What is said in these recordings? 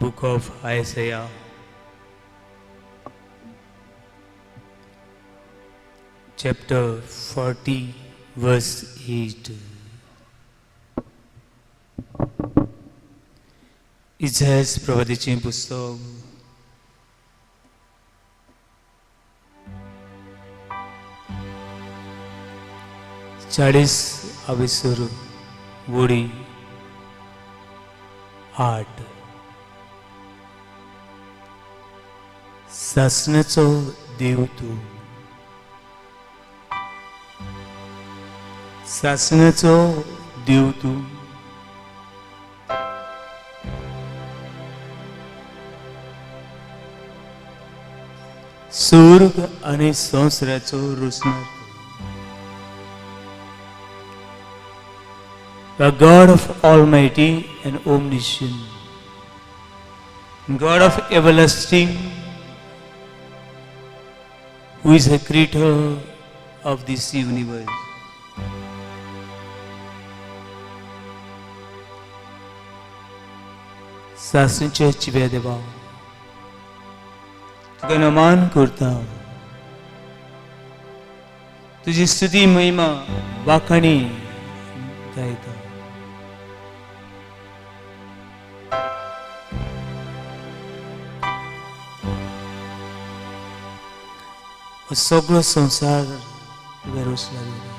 Book of Isaiah, chapter 40, verse 8. इतिहास प्रभातीचें पुस्तक 40 अविसर वडी 8. सासण्याचो देव तूं, सासण्याचो देव तूं, स्वर्ग आनी संवसाराचो रचणार तूं. The God of Almighty and Omniscient, God of everlasting, who is the creator of this universe. सासूंचे जिव्या देवा, तुका नमान करता, तुजी स्तुती महिमा वाखाणी गायता. हो सगळो संवसार तुवें रचला देवा.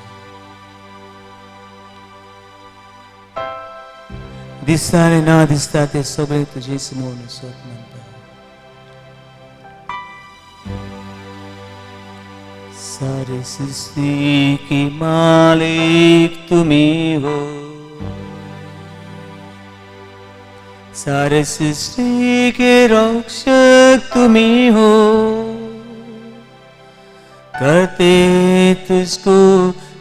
दिसता आनी ना दिसता ते सगळे तुजेच म्हूण सोद मानता. सारे सृष्टि के मालिक तुम्ही हो, सारे सृष्टि के रक्षक तुम्ही हो, करते तुझको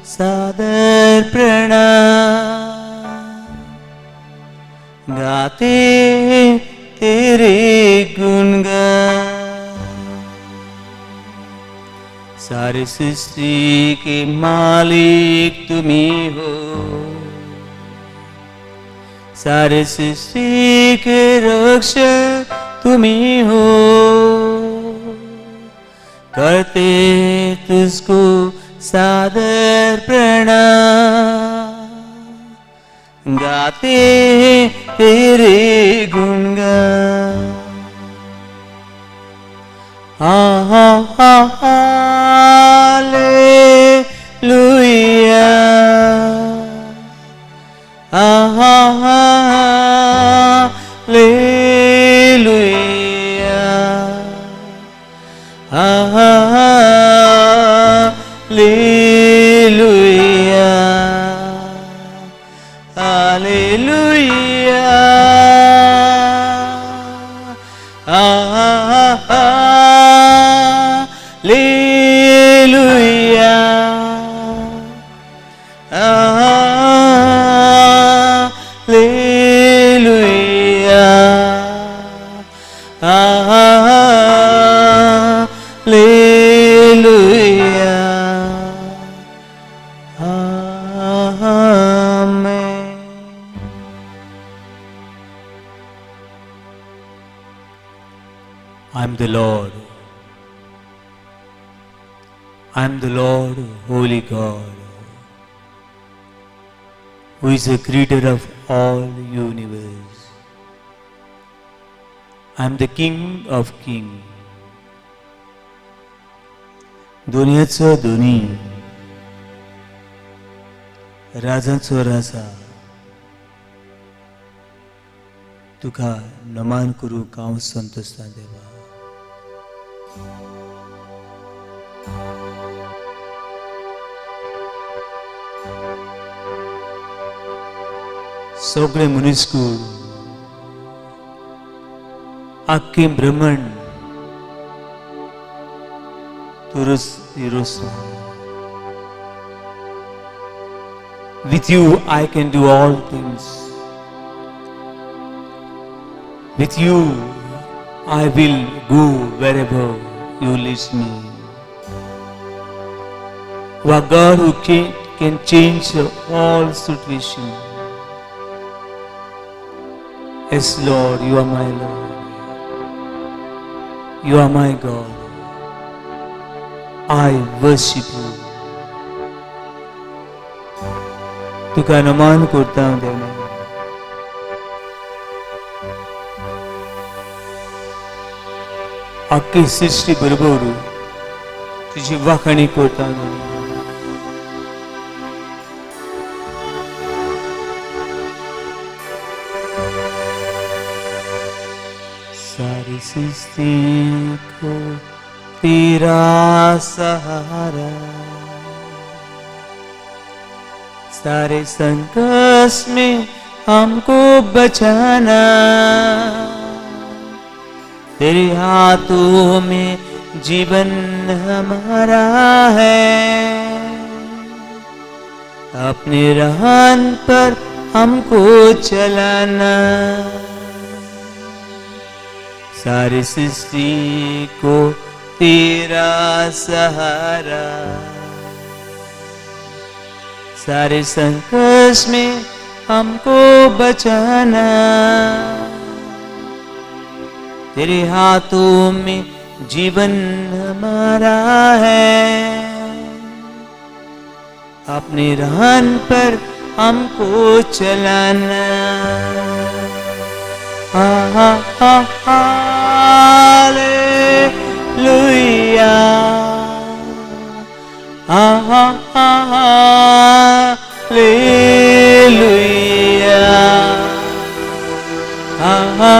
सादर प्रणाम, गाते तेरे गुणगान. सारे सृष्टि के मालिक तुम्ही हो, सारे सृष्टि के रक्षक तुम्ही हो, करते तुझको सादर प्रणाम, गाते तेरे गुणगान. हा हा हा हालेलुया, हा हा हा हालेलुया, हा हा हालेलुया, हालेलुया, हा हा हालेलुया, हालेलुया, हालेलुया, आमेन. I am the Lord. I am the Lord, holy God, who is the creator of all universe. I am the King of kings. दुनियाचो धनी, राजांचो राजा, तुका नमान करूंक हांव संतोषता देवा. सगळे मनीसकूळ, आख्खें ब्रह्मांड तूं रचला. With you I can do all things. With you I will go wherever you lead me. You are God who can change all situation. Yes, Lord, you are my Lord. You are my God. I worship you. तुका नमन करता हांव देवा. आख्खी सृश्टी बरोबर तुजी वाखाणी करता हांव. सारी सृष्टि को तेरा सहारा, सारे संकट में हमको बचाना, तेरे हाथों में जीवन हमारा है, अपने रहन पर हमको चलाना। सारी सृष्टि को तेरा सहारा, सारे संकट में हमको बचाना, तेरे हाथों में जीवन हमारा है, अपने रहन पर हमको चलाना। हा हा हा हालेलुया, हा हा हा हालेलुया, हा हा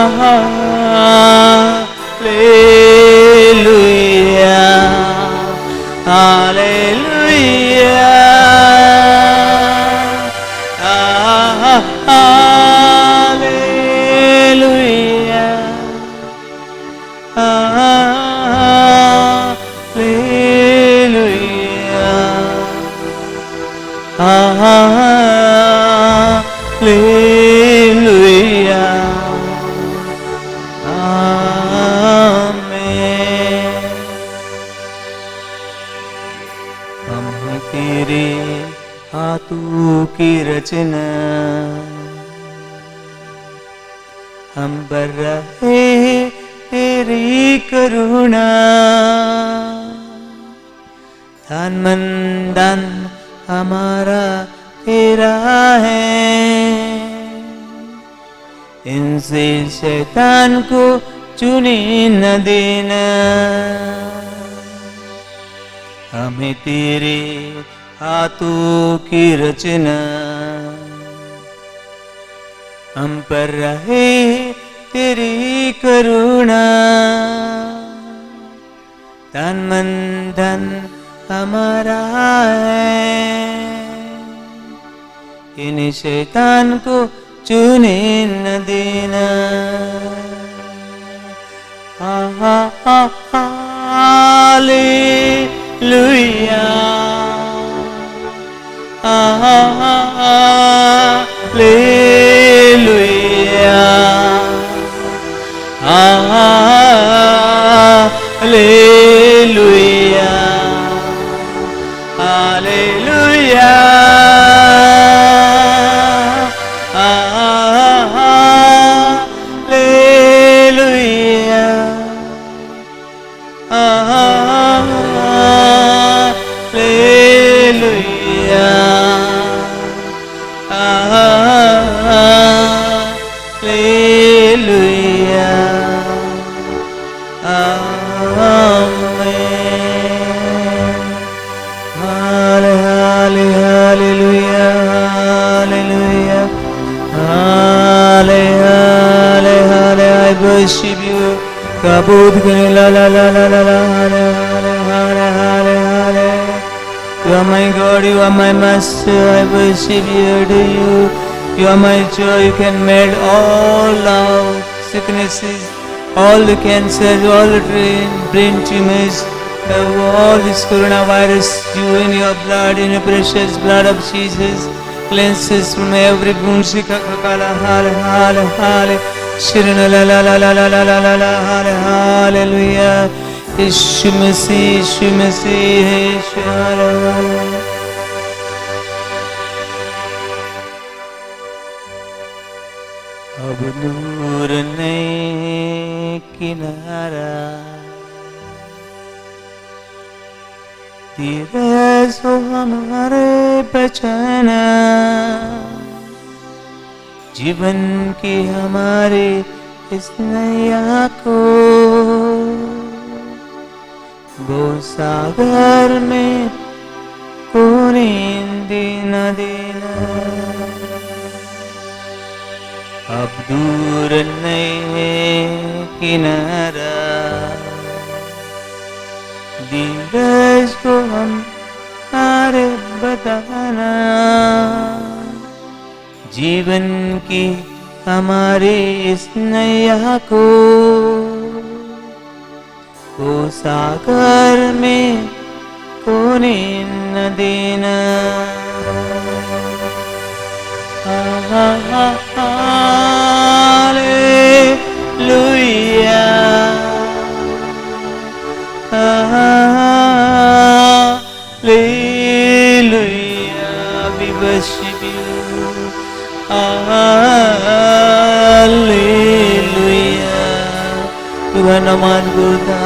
हालेलुया, हालेलुया, हा हालेलुया, हालेलुया, हालेलुया, आमीन। हम हैं तेरे हाथों की रचना, हम पर रहे तेरी करुणा, धन मन धन हमारा तेरा है, इनसे शैतान को चुने न देना। हमें तेरे हाथों की रचना, हम पर रहे तेरी करुणा, तन मन धन हमारा है, इन शैतान को चुने न देना। हा हा हा हालेलुया, हा हा हालेलुया, हालेलुया, हालेलुया, हालेलुया, हालेलुया, हालेलुया, आमीन। हाले हाले हालेलुया, हालेलुया, हाले हाले हाले। I worship you. कबूत ला ला ला ला ला ला, हाले हाले हाले हाले हाले। You are my God, you are my master. I worship you, adore you. You are my joy. You can mend all our sicknesses, all the cancers, all the brain tumors, all this coronavirus. You in your blood, in the precious blood of Jesus, cleanses from every wound. Hale hale hale. Shirana la la la la la la la la la. Hale hallelujah. Yeshu Masih, Yeshu Masih, Yeshu hale hale. अब दूर नहीं किनारा, धीरज को हमारे बचाना, जीवन की हमारी इस नैया को वो सागर में कोने न देना। अब दूर नहीं है किनारा, धीरज को हमारे बताना, जीवन की हमारी इस नैया को वो सागर में कोने न देना। Hallelujah, hallelujah, we worship you. Hallelujah, तुका नमन करता.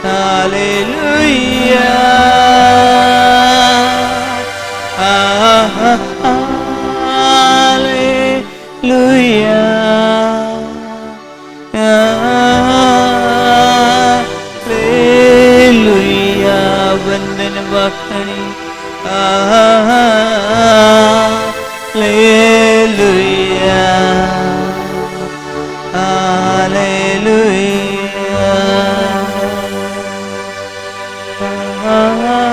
हालेलुया, हालेलुया, हालेलुया, वंदन वाखणी. हालेलुया, हालेलुया, हालेलुया,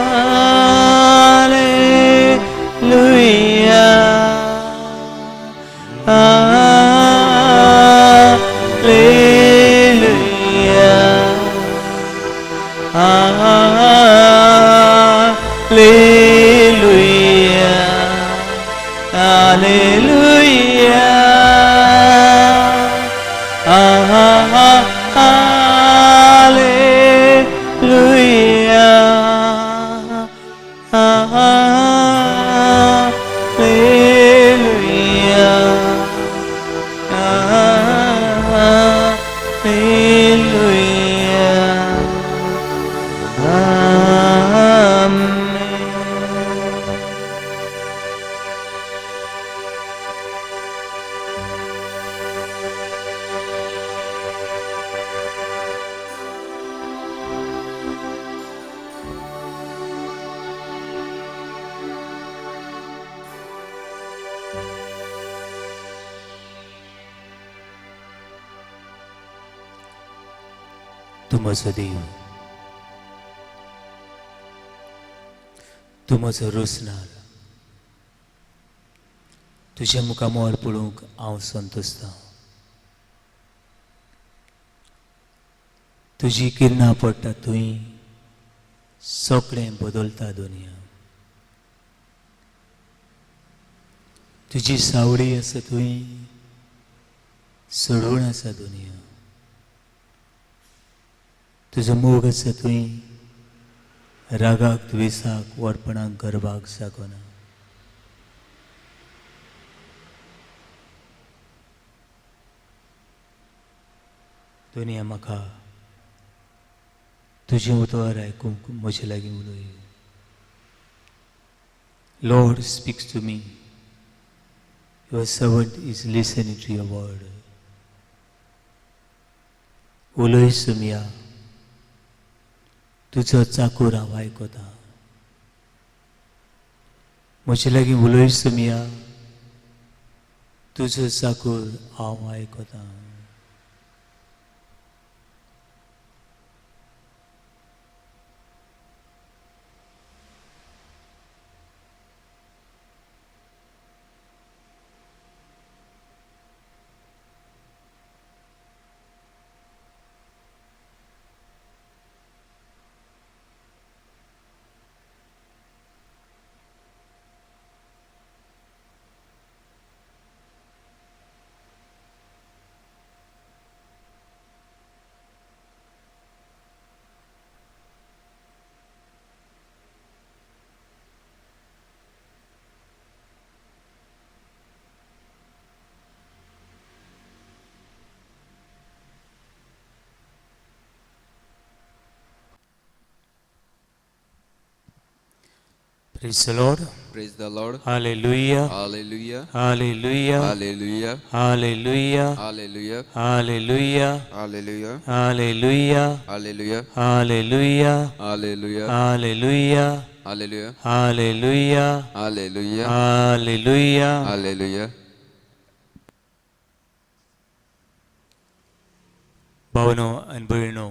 हालेलुया, हालेलुया, हालेलुया, हालेलुया, हालेलुया, हालेलुया. आमेन. तूं म्हजो देव, तूं म्हजो रोसणार, तुज्या मुखामळ पळोवंक हांव संतोसतां. तुजी किरणां पडटा थंय सगळें बदलता दुनिया. तुजी सावळी आसा थंय सोडून आसा दुनिया. तुजो मोग आसा थंय रागाक, द्वेसाक, वरपणाक, गर्वाक जागोना. दुनिया म्हाका तुजें उतर आयकूंक म्हजे लागीं उलय. Lord speaks to me. Your servant is listening to your word. उलय सुमया, तुजो चाकूर हांव आयकता. म्हजे लागीं उलय सुमया, तुजो चाकूर हांव आयकता. Praise the Lord. Praise the Lord. Hallelujah. Hallelujah. Hallelujah. Hallelujah. Hallelujah. Hallelujah. Hallelujah. Hallelujah. Hallelujah. Hallelujah. Hallelujah. Hallelujah. Hallelujah. Hallelujah. Hallelujah. Hallelujah. Hallelujah. Hallelujah. भावनो आनी भयणो,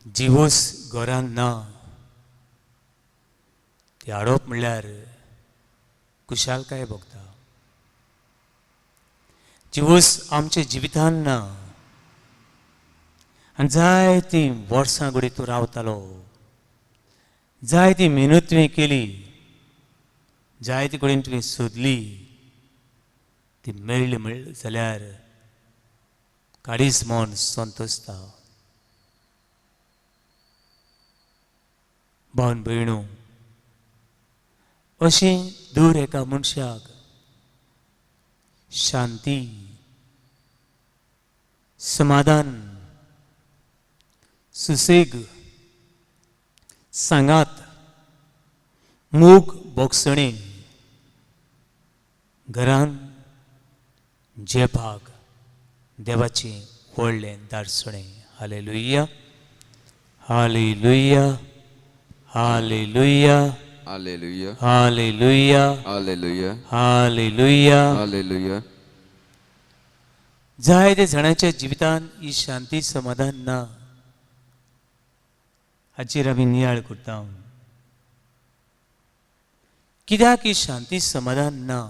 जिवोस घरांत ना ती हाडप म्हणल्यार खुशालकाय भोगता. जिवोस आमच्या जिवितान ना आनी जायतीं वर्सां घडये तूं रावतालो, जायती मेहनत तुवें केली, जायते कडेन तुवें सोदली, ती मेळ्ळी म्हळ जाल्यार काडीच मन संतोशता. भावन भयणो, अशें दूर एका मनशाक शांती, समाधान, सुसेग, सांगात, मोग भोगसणें घरान जेपाक देवाचें व्हडलें दारसणें. हालेलुया, हालेलुया, हालेलुया, Hallelujah. Hallelujah, Hallelujah. Hallelujah. Hallelujah. जायते जाणांच्या जिवितांत ही शांती समाधान ना हाचेर आमी नियाळ करता. कित्याक ही शांती समाधान ना?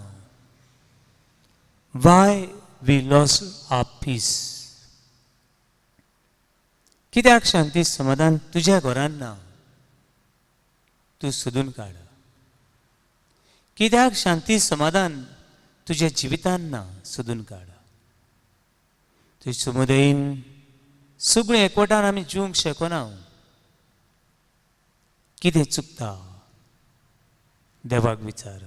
Why we lost our peace? कित्याक शांती समाधान तुज्या घरान ना? तूं सोदून काड. कित्याक शांती समाधान तुज्या जिवितान ना? सोदून काड. तुजे समुदायीन सगळें एकवटान आमी जिवंक शकना. कितें चुकता? देवाक विचार,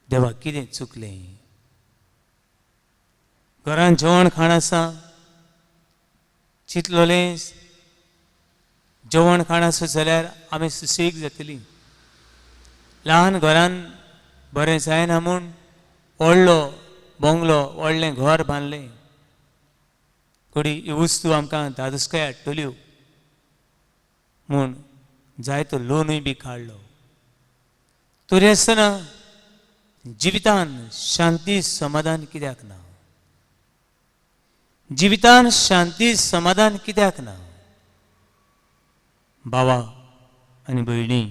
देवाक कितें चुकलें? घरान जेवण खाण आसा, चिंतलोलें जेवण खाण आसा जाल्यार आमी सुसेग जातली. ल्हान घरान बरें जायना म्हूण व्हडलो बंगलो, व्हडलें घर बांदलें. घडी ही वस्तू आमकां धादोसकाय हाडटल्यो म्हूण जायतो लोनूय बी काडलो. तरी आसतना जिवितान शांती समाधान कित्याक ना? जिवितान शांती समाधान कित्याक ना? बाबा आनी भयणी,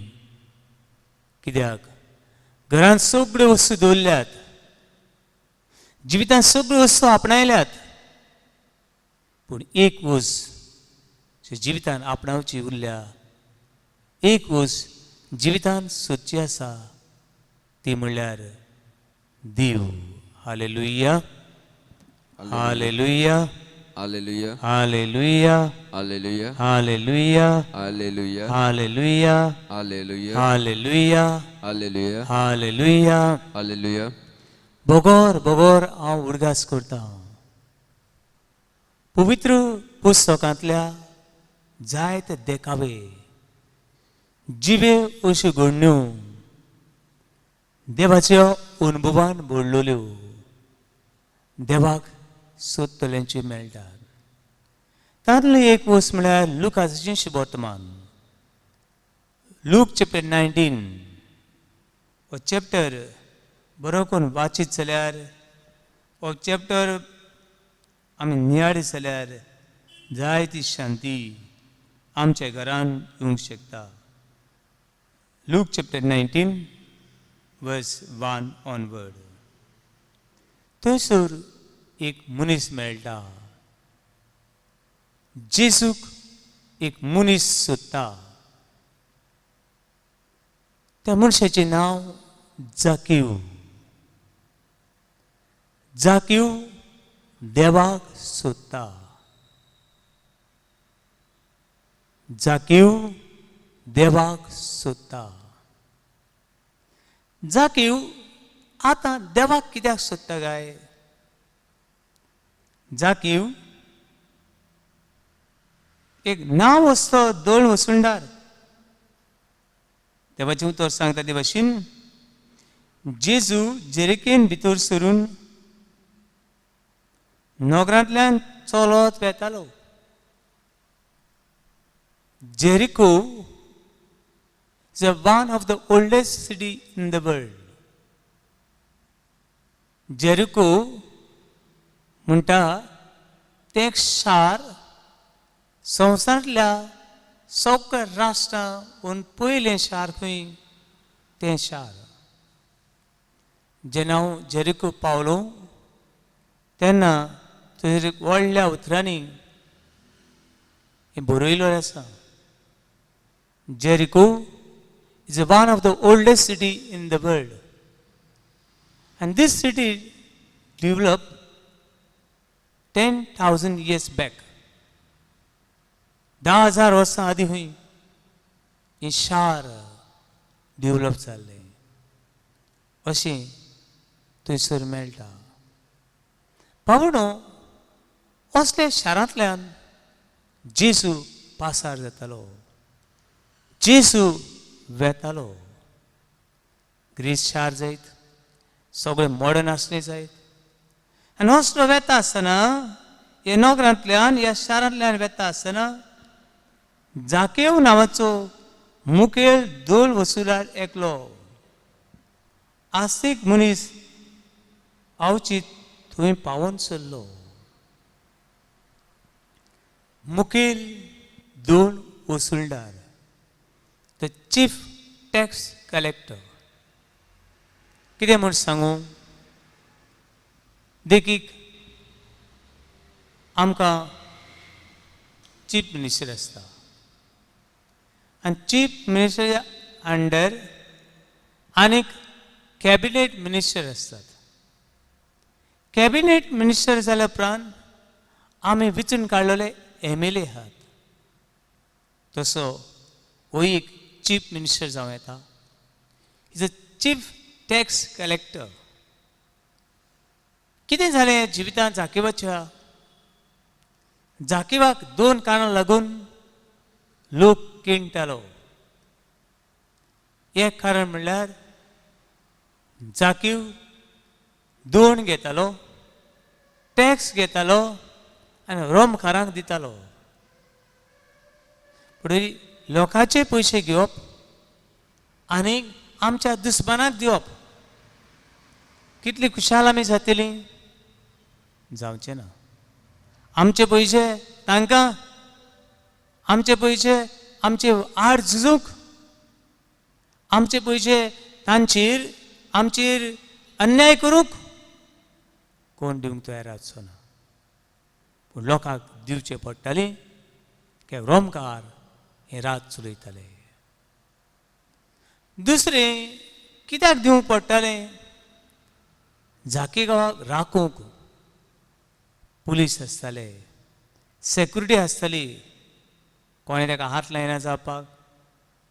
कित्याक घरांत सगळ्यो वस्तू दवरल्यात, जिवितांत सगळ्यो वस्तू आपणायल्यात, पूण एक वस्त जिवितान आपणावची उरल्या, एक वस्त जिवितान सोदची आसा, ती म्हणल्यार देव. Hallelujah, hallelujah, Hallelujah. Hallelujah, Hallelujah. Hallelujah, Hallelujah. Hallelujah, Hallelujah. Hallelujah, Hallelujah. Hallelujah. Hallelujah. बगोर बगोर हांव उडगास करता. पवित्र पुस्तकांतल्या जायते देखावे, जिवे अश्यो घडण्यो देवाच्या अनुभवान भरलेल्यो देवाक सोदतल्यांच्यो मेळटात. तातूंतलें एक वस्त म्हळ्यार लुकाचें शुभवर्तमान, लूक चॅप्टर 19. हो चॅप्टर बरो करून वाचीत जाल्यार, हो चॅप्टर आमी नियाळीत जाल्यार जायती शांती आमच्या घरान येवंक शकता. Luke chapter 19 verse 1 onward. थंयसर एक मनीस मेळटा. जेजूक एक मनीस सोदता. त्या मनशाचें नांव जाकीव. जाकीव देवाक सोदता. जाकीव देवाक सोदता. जाकीव आतां देवाक कित्याक सोदता काय? जाकीव एक नांव असतो दोळ वसुंडार. देवाचें उतर सांगता ते भाशेन जेजू जेरिकेन भितर सरून नगरांतल्यान चलत वेतालो. Jericho is one of the oldest city in the world. Jericho म्हणटा तें एक शार संवसारांतल्या सगळ्या राष्ट्रां पयलें शार खंय तें शार. जेन्ना हांव जेरिको पावलो तेन्ना थंयसर एक व्हडल्या उतरांनी हें बरयलें आसा, Jericho is one of the oldest city in the world and this city develop 10,000 years back. 10,000 वर्सां आदीं खंय हें शार डेवलप जाल्लें अशें थंयसर मेळटा. पावणो असल्या शारांतल्यान जेजू पासार जातालो, जेजू वेतालो. ग्रीस शार जायत, सगळें मॉडर्न आसलें जायत, आनी असलो वेता आसतना ह्या नगरांतल्यान ह्या शारांतल्यान वेता आसतना जाकेव नांवाचो मुखेल दोल वसुलार एकलो आस्तीक मनीस आवचीत थंय पावोन सरलो. मुखेल दोन वसुलदार, the chief tax collector. कितें म्हूण सांगू, देखीक आमकां चीफ मिनिस्टर आसता आनी चीफ मिनिस्टराच्या अंडर आनीक कॅबिनेट मिनिस्टर आसतात. कॅबिनेट मिनिस्टर जाल्या उपरांत आमी विचून काडलेले एम एल ए आहात. तसो हो एक चीफ मिनिस्टर जावं येता, is a chief tax collector. कितें जालें जिवितांत जाकिवाच्या? जाकिवाक दोन कारणां लागून लोक किणटालो. एक कारण म्हणल्यार जाकीव दोन घेतालो, टॅक्स घेतालो आनी रोमकारांक दितालो. पूण लोकांचे पयशे घेवप आनी आमच्या दुस्मानाक दिवप, कितली खुशाल आमी जातली? जावचें ना. आमचे पयशे तांकां, आमचे पयशे आमचे आड झुजूंक, आमचे पयशे तांचेर आमचेर अन्याय करूंक कोण दिवंक तयार आसचो ना. पूण लोकांक दिवचे पडटाले की रोमकार हे रात चलयताले. दुसरें कित्याक दिवंक पडटालें? जाकी गांवाक राखूंक पुलीस आसताले, सेक्युरिटी आसताली. कोणें ताका हात लायना जावपाक,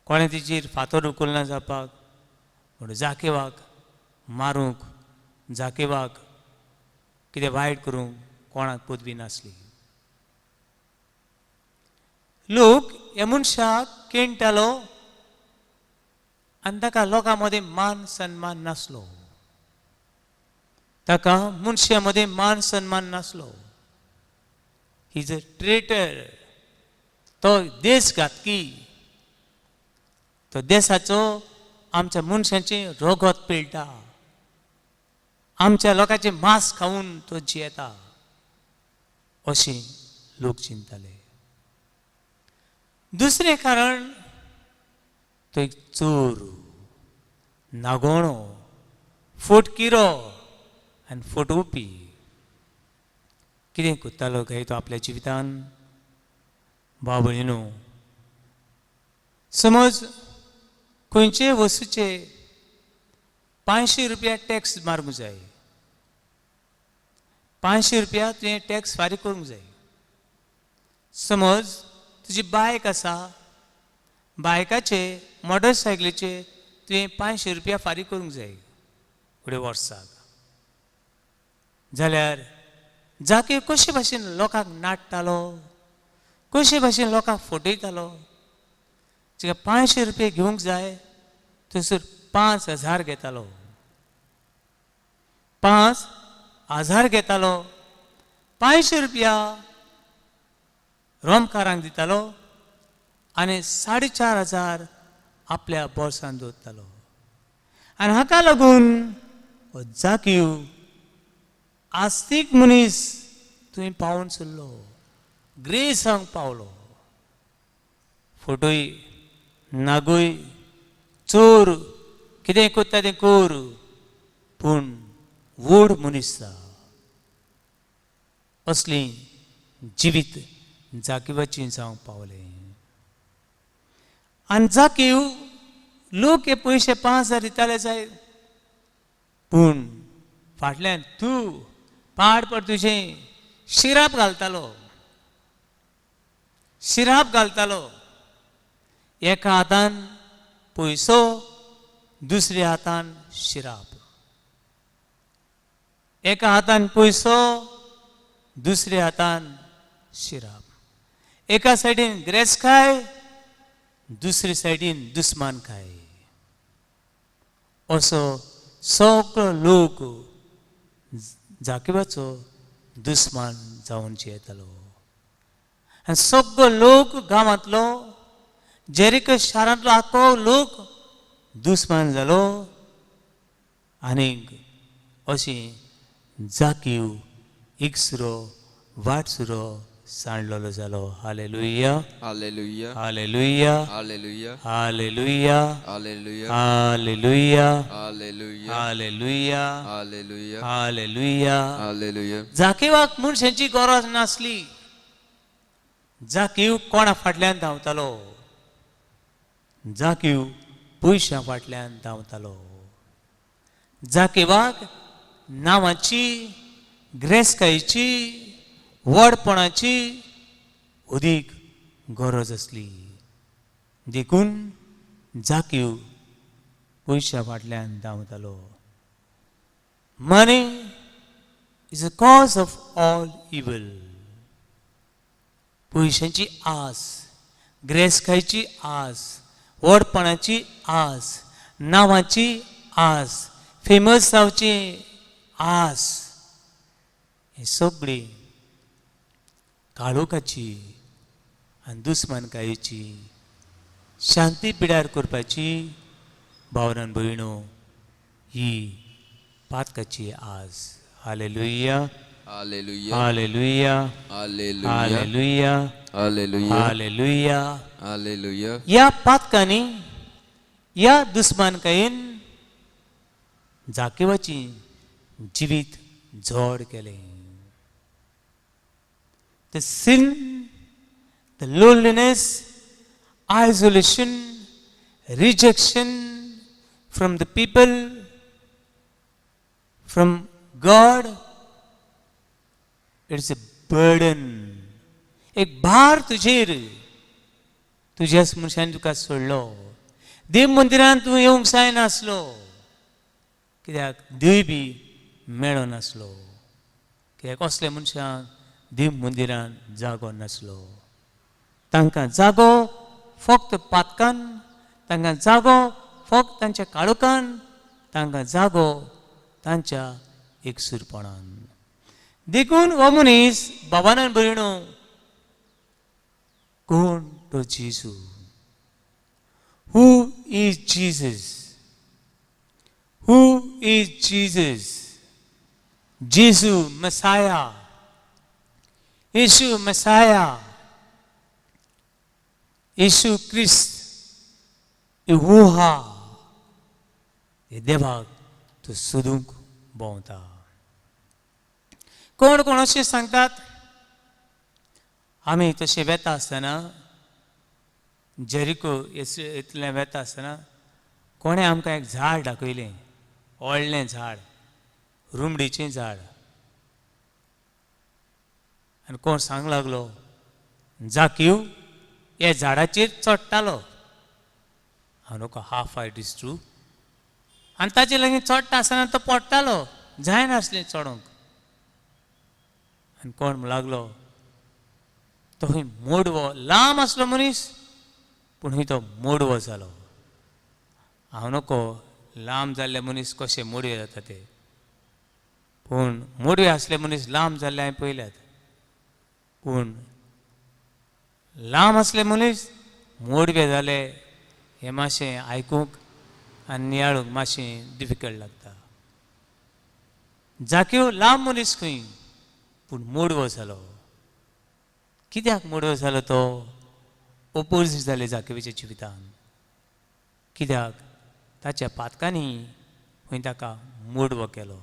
कोणें तेचेर फातर उखलना जावपाक. पूण जाकेवाक मारूंक, जाकेवाक कितें वायट करूंक कोणाक पदवी नासली. लोक ह्या मनशाक केणटालो आनी ताका लोकां मदीं मान सन्मान नासलो, ताका मनशां मदीं मान सन्मान नासलो. Is a traitor, तो देश घातकी, तो देशाचो आमच्या मनशांचें रगत पिळटा, आमच्या लोकांचें मांस खावन तो जियेता अशें लोक चिंतताले. दुसरें कारण तो एक चोर, नागोणो, फोटकिरो आनी फटोवपी. कितें करतालो काय तो आपल्या जिवितान? भाव भयणीनो, समज खंयचे वस्तूचे 500 रुपया टॅक्स मारूंक जाय, 500 रुपया तुवें टॅक्स फारीक करूंक जाय. समज तुजी बायक आसा, बायकाचे मोटरसायकलीचे तुवें 500 रुपया फारीक करूंक जाय फुडें वर्साक. जाल्यार जाके कशे भाशेन लोकांक नाडटालो, कशे भाशेन लोकांक फटयतालो. तुका 500 रुपये घेवंक जाय थंयसर 5000 घेतालो, 5000 घेतालो. 500 रुपया रोमकारांक दितालो आनी 4500 आपल्या बोल्सान दवरतालो. आनी हाका लागून हो जाकीव आस्तीक मनीस थंय पावून सरलो, ग्रेसांक पावलो. फोटोय नागूय चोर कितें करता तें कर, पूण व्हड मनीस असली जिवीत जाकिवाची जावंक पावलें. आनी जाकीव लोक हे पयशे 5000 दिताले जाय, पूण फाटल्यान तूं पाड पड तुजें शिराप घालतालो, शिराप घालतालो. एका हातान पयसो, दुसऱ्या हातान शिराप. एका हातान पयसो, दुसऱ्या हातान शिराप. एका सायडीन ग्रेसकाय, दुसरे सायडीन दुस्मानकाय. असो सगळो लोक जाकिवाचो दुस्मान जावन जियेतालो. आनी सगळो लोक गांवांतलो, जेरिको शारांतलो आख्खो लोक दुस्मान जालो. आनीक अशी जाकीव एकसुरो वाटसुरो सांडलेलो जालो. Hallelujah, hallelujah, hallelujah, hallelujah, hallelujah, hallelujah, hallelujah, hallelujah, hallelujah, hallelujah, hallelujah. Hallelujah. जाकीवाक मनशांची गरज नासली. जाकीव कोणा फाटल्यान धांवतालो? जाकीव पयशां फाटल्यान धांवतालो. जाकीवाक नांवाची, ग्रेसकायेची, व्हडपणाची अदीक गरज आसली. देखून जाकीव पयशां फाटल्यान धांवतालो. Money is a cause of all evil. पयशांची आस, ग्रेसकायेची आस, व्हडपणाची आस, नांवाची आस, फेमस जावची आस, हे सगळी काळोखाची आनी दुस्मानकायेची, शांती पिड्यार करपाची भावनान भयणो ही पातकाची आस. Hallelujah, hallelujah, hallelujah, hallelujah, hallelujah, hallelujah, hallelujah. Hallelujah. ह्या पातकांनी, ह्या दुस्मानकायेन जाकिवाची जिवीत जोड केलें. The sin, the loneliness, isolation, rejection from the people, from God, it's a burden. एक भार तुजेर. तुज्याच मनशान तुका सोडलो. देव मंदिरांत तूं येवंक जायनासलो, कित्याक देव बी मेळनासलो. कित्याक असल्या मनशांक देव मंदिरांत जागो नासलो. तांकां जागो फक्त पातकान, तांकां जागो फक्त तांच्या काळोखान, तांकां जागो तांच्या एकसूरपणान. देखून हो मनीस बाबान भयणो कोण तो जेजू. Who is Jesus? Who is Jesus? जेजू मसाया, येशू मसाया, येशू क्रिस्त यहोवा हे देवाक तूं सोदूंक भोंवता. कोण कोण अशें सांगतात, आमी तशें वेता आसतना, जेरिको इतलें वेता आसतना कोणें आमकां एक झाड दाखयलें, व्हडलें झाड, रुमडीचें झाड. आनी कोण सांग लागलो, जाकीव ह्या झाडाचेर चडटालो. हांव नको हाफ it is true. आनी ताचे लागीं चडटा आसतना तो पडटालो, जायनासलें चडोंक. आनी कोण लागलो, तो खंय मोडवो लांब आसलो मनीस पूण खंय तो मोडवो जालो. हांव नको लांब जाल्ले मनीस कशे मोडवे जाता ते, पूण मोडवे आसले मनीस लांब जाल्ले हांवें पळयल्यात, पूण लांब आसले मनीस मोडवे जाले हें मातशें आयकूंक आनी नियाळूंक मातशें डिफिकल्ट लागता. जाकीव लांब मनीस खंय पूण मोडवो जालो. कित्याक मोडवो जालो तो? ओपोजीट जाले जाकिवाच्या जिवितान. कित्याक? ताच्या पातकांनी खंय ताका मोडवो केलो.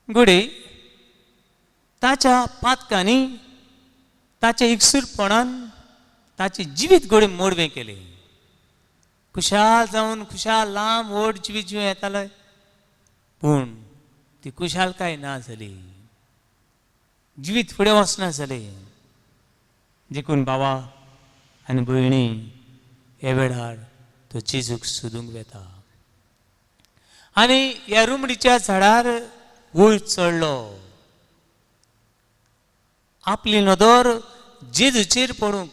घडये ताच्या पातकांनी, ताच्या एकसूरपणान ताचें जिवीत घडये मोडवें केलें. खुशाल जावन खुशाल लांब व्हड जिवीत जिवें येतालें, पूण ती खुशालकाय ना जाली, जिवीत फुडें वचना जालें. देखून बाबा आनी भयणी हे वेळार तो जेजूक सोदूंक वेता आनी ह्या रुमडीच्या झाडार वयर चडलो. आपली नदर जेजूचेर पडूंक.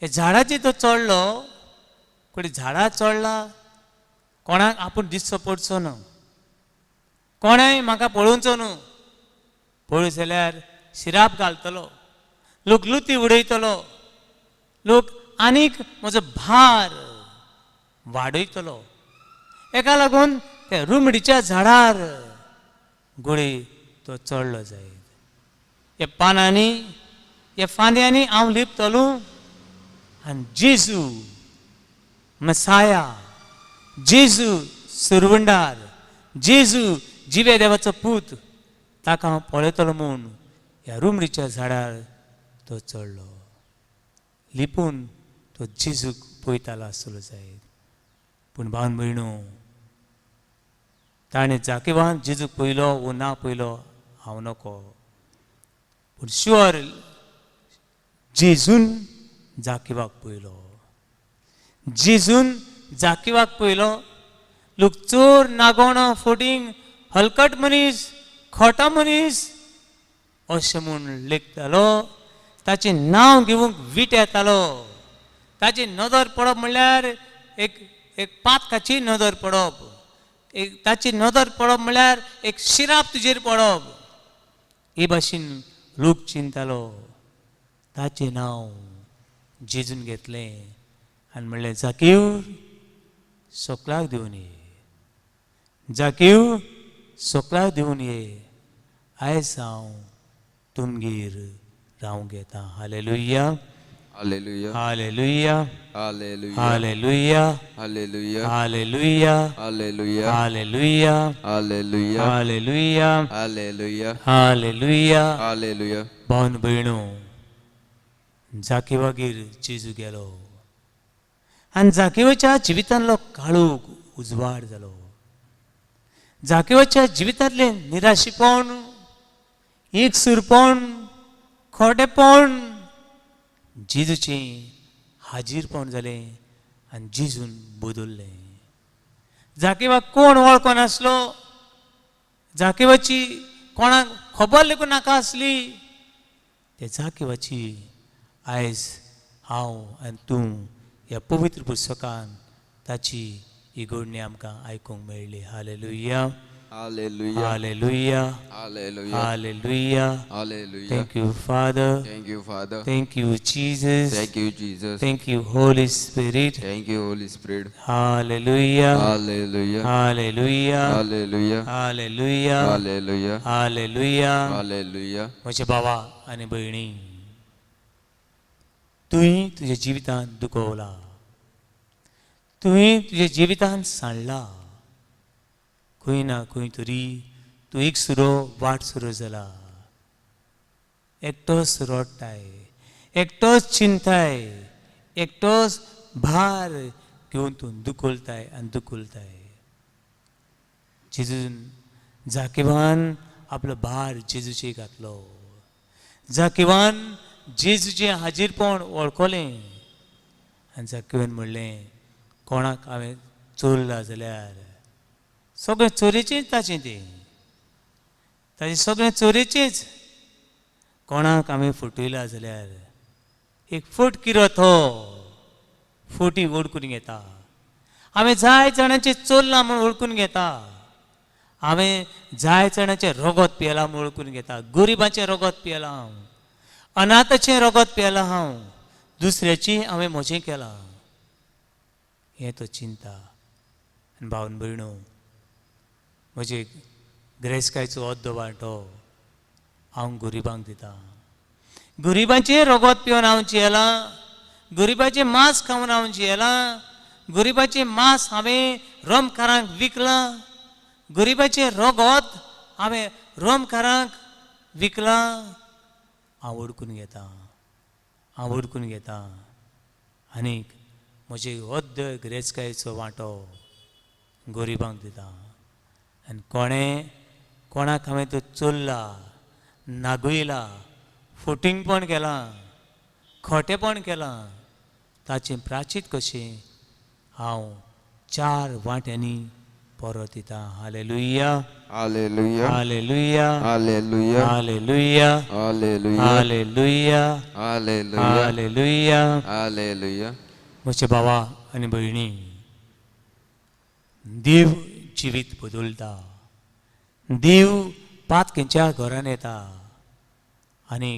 हे झाडाचेर तो चडलो, कोणी झाडार चडला कोणाक आपूण दिसचो पडचो न्हू, कोणेय म्हाका पळोवचो न्हू, पळय जाल्यार शिराप घालतलो, लोक लुती उडयतलो, लोक आनीक म्हजो भार वाडयतलो. हेका लागून त्या रुमडीच्या झाडार गोळी तो चडलो जायत. ह्या पानांनी ह्या फांद्यांनी हांव लिपतलो आनी जेजू मसाया, जेजू सुरवंडार, जेजू जिवे देवाचो पूत, ताका हांव पळयतलो म्हूण ह्या रुमडीच्या झाडार तो चडलो. लिपून तो जेजूक पळयतालो आसतलो जायत. पूण भावन भयणो, ताणें जाकेवान जेजूक पळयलो वो ना पळयलो हांव नको, पूण शुअर जेजून जाकिवाक पळयलो. जेजून जाकिवाक पळयलो. लोक चोर, नागोणो, फोटींग, हलकट मनीस, खोटो मनीस अशें म्हूण लेखतालो. ताचें नांव घेवंक वीट येतालो. ताची नदर पडप म्हणल्यार एक एक पातकाची नदर पडप, एक ताची नदर पडप म्हणल्यार एक शिराप तुजेर पडप, हे भाशेन लोक चिंतालो. ताचें नांव जेजून घेतलें आनी म्हणलें, जाकीव सोकलाक दिवन ये, जाकीव सोकलाक दिवन ये, आयज हांव तुमगेर रावंक येता. Hallelujah, hallelujah, hallelujah, hallelujah, hallelujah, hallelujah, hallelujah, hallelujah, hallelujah, hallelujah, hallelujah, hallelujah, hallelujah. Hallelujah. भावन भयणो, जाकिवागेर जेजू गेलो आनी जाकिवाच्या जिवितांतलो काळोख उजवाड जालो. जाकिवाच्या जिवितांतलें निराशीपण, एकसूरपण, खोटेपण जेजूचें हाजीरपण जालें आनी जेजून बदल्लें. जाकिवाक कोण वळखनासलो, जाकिवाची कोणाक खबर लेगून नाका आसली, ते जाकिवाची आयज हांव आनी तूं ह्या पवित्र पुस्तकान ताची ही घडणी आमकां आयकूंक मेळ्ळी. Hallelujah, hallelujah, hallelujah, hallelujah, hallelujah. Hallelujah. Thank you father, Thank you, Father. Thank you Jesus, Thank you, Jesus. Thank you holy spirit. Thank you, Holy Spirit. Hallelujah, hallelujah, hallelujah, hallelujah, hallelujah, hallelujah, hallelujah. Hallelujah. म्हजे बाबा आनी भयणी, तुवें तुज्या जिवितांत दुखवला, तुवें तुज्या जिवितांत सांडला, खंय ना खंय तरी तूं एक सुरो वाट सुरो जाला, एकटोच रडटाय, एकटोच चिंताय, एकटोच भार घेवन तूं दुखलताय आनी दुखलताय. जेजून जाकिवान आपलो भार जेजूचेर घातलो. जाकिवान जेजूचें हाजीरपण वळखलें आनी जाकिवान म्हणलें, कोणाक हांवें चोरला जाल्यार सगळें चोरयेचेंच ताचें, तें ताचें सगळें चोरयेचेंच. कोणाक आमी फटयला जाल्यार एक फट किरो तो फटी ओडकून घेता. हांवें जाय जाणांचें चोरलां म्हूण वळखून घेता. हांवें जाय जाणांचें रगत पियेलां म्हूण वळखून घेता. गरिबाचें रगत पियेलां हांव, अनाथाचें रगत पियेलां हांव, दुसऱ्याची हांवें म्हजें केलां, हें तो चिंता. आनी भावन भयणो, म्हजे गिरेस्तकायेचो अर्दो वांटो हांव गरिबांक दितां. गरिबांचें रगत पिवन हांव जियेलां, गरिबाचें मांस खावन हांव जियेलां, गरिबाचें मांस हांवें रोमकारांक विकलां, गरिबाचें रगत हांवें रोमकारांक विकलां. हांव वळखून घेतां, हांव वळखून घेतां. आनीक म्हजे अर्द गिरेस्तकायेचो वांटो गरिबांक दिता. आनी कोणें कोणाक हांवें तो चोरला, नागयला, फटींगपण केलां, खोटेपण केलां, ताचें प्राचीत कशें हांव 4 वांट्यांनी परत दितां. Hallelujah, hallelujah, hallelujah, hallelujah, hallelujah, hallelujah, hallelujah, hallelujah, hallelujah. Hallelujah. म्हजे भावा आनी भयणी, देव जिवीत बदलता. देव पातक्यांच्या घरान येता आनी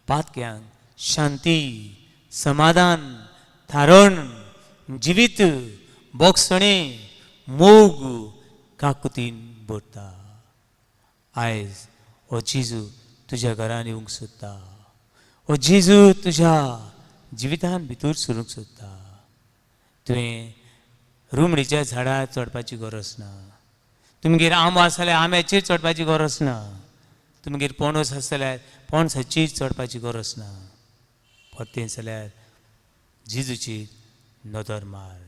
पातक्यांक शांती, समाधान, थारण, जिवीत, बोगसणें, मोग, काकुतीन भरता. आयज हो जेजू तुज्या घरान येवंक सोदता. हो जेजू तुज्या जिवितान भितर सरूंक सोदता. तुवें रुमडीच्या झाडार चडपाची गरज ना. तुमगेर आंबो आसा जाल्यार आंब्याचेर चडपाची गरज ना. तुमगेर पणस आसा जाल्यार पणसाचेर चडपाची गरज ना. परतें जाल्यार जेजूची नदर मार,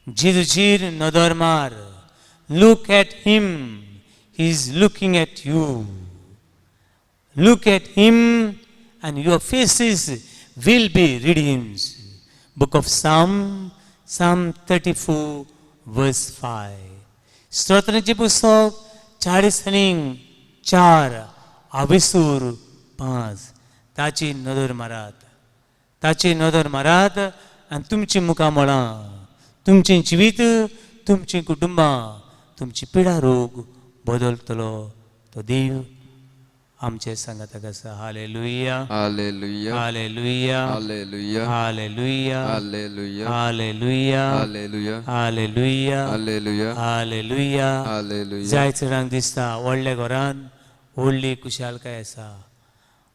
जेजूचेर नदर मार. Look at him, he is looking at you. Look at him and your faces will be redeemed. Book of Psalm, Psalm 34 verse 5. स्तोत्राचें पुस्तक 44 आविसूर 5. ताची नदर मारात, ताची नदर मारात आनी तुमची मुखामळां, तुमचें जिवीत, तुमचीं कुटुंबां, तुमची पिडा रोग बदलतलो तो देव आमचे सांगाताक आसा. Hallelujah, hallelujah, hallelujah, hallelujah, hallelujah, hallelujah, hallelujah, hallelujah, hallelujah, hallelujah, hallelujah. Hallelujah. जाय चडांक दिसता व्हडल्या घरान व्हडली खुशालकाय आसा,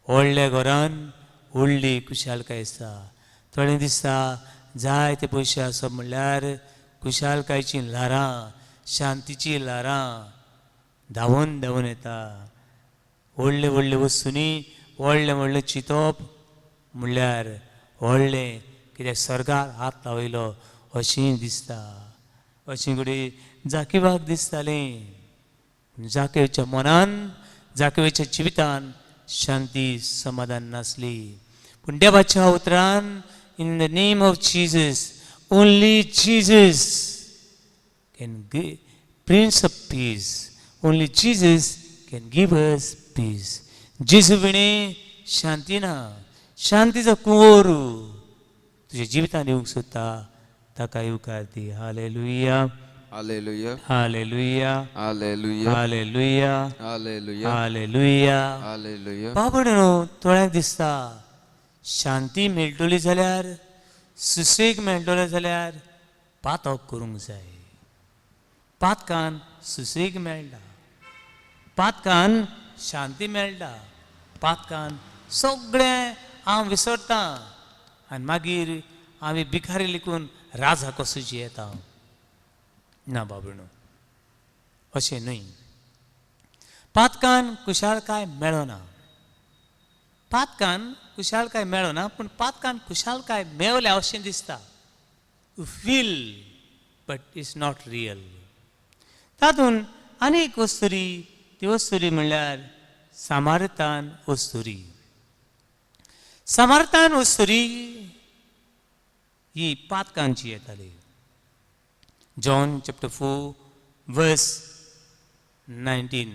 व्हडल्या घरान व्हडली खुशालकाय आसा. थोडें दिसता जायते पयशे आसप म्हणल्यार खुशालकायचीं ल्हारां, शांतीचीं ल्हारां धांवून धांवून येता. व्हडले व्हडले वस्तूंनी व्हडलें व्हडलें चिंतप म्हणल्यार व्हडलें कित्याक स्वर्गार हात लायलो अशें दिसता. अशें कडेन जाकेवाक दिसतालें. जाकेवच्या मनान, जाकेवच्या जिवितान शांती समाधान नासली. पूण देवाच्या उतरान, in the name of Jesus, only Jesus can give Prince of Peace, only Jesus can give us peace. जेजू विणे शांती ना. शांतीचो कुंवर तुज्या जिवितान येवंक सोदता, ताका येवकार दी. Hallelujah, hallelujah, hallelujah, hallelujah, hallelujah, hallelujah, hallelujah. Hallelujah. बाबडो थोड्यांक दिसता शांती मेळटली जाल्यार, सुसेग मेळटलो जाल्यार पातक करूंक जाय. पातकान सुसेग मेळटा, पातकान शांती मेळटा, पातकान सगळें हांव विसरतां आनी मागीर हांवें भिकारी लिखून राजा कसो जियेता. ना बाबडो, अशें न्हय. पातकान खुशालकाय मेळना, पातकान खुशालकाय मेळना, पूण पातकान खुशालकाय मेवल्या अशें दिसता. You feel but it's not real. तातूंत आनी एक वस्तुरी, ती वस्तुरी म्हणल्यार सामारतान वस्तुरी. सामारतान वस्तुरी ही पातकांची येताली. John chapter 4 verse 19.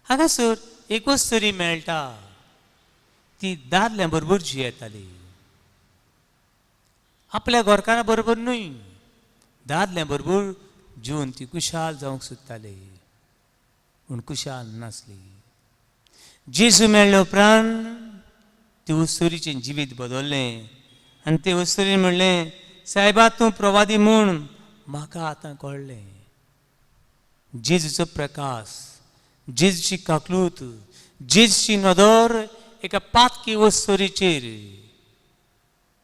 हांगासर एक वस्तुरी मेळटा. ती दादल्या बरोबर जियेताली, आपल्या घरकारा बरोबर न्हय, दादल्या बरोबर जिवन ती खुशाल जावंक सोदताली, पूण खुशाल नासली. जेजू मेळ्ळे उपरांत ती अस्तुरीचें जिवीत बदल्लें आनी ते अस्तुरीन म्हणलें, सायबा तूं प्रवादी म्हूण म्हाका आतां कळ्ळें. जेजूचो प्रकाश, जेजूची काकलूत, जेजूची नदर एका पातकी अस्तुरीचेर,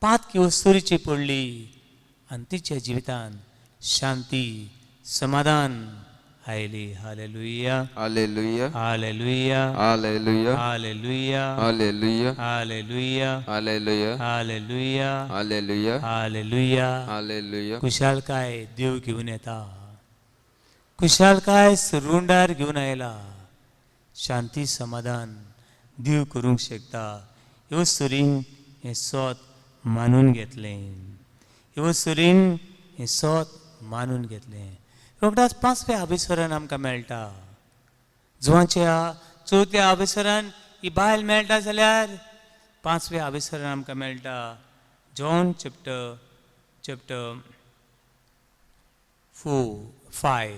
पातकी अस्तुरीचेर पडली आनी तिच्या जिवितान शांती समाधान आयली. Hallelujah. Hallelujah. Hallelujah. Hallelujah. Hallelujah. Hallelujah. Hallelujah. Hallelujah. Hallelujah. Hallelujah. Hallelujah. Hallelujah. खुशालकाय देव घेवन येता, खुशालकाय सुरुंडार घेवन आयला. शांती समाधान देव करूंक शकता. ह्यो सुरीन हें सोत मानून घेतलें, ह्यो सुरीन हें सोत मानून घेतलें. रोखडाच पांचव्या आबेसरान आमकां मेळटा. जुवांच्या चवथ्या आबेसरान ही बायल मेळटा जाल्यार पांचव्या आबेसरान आमकां मेळटा जॉन चॅप्टर 4-5.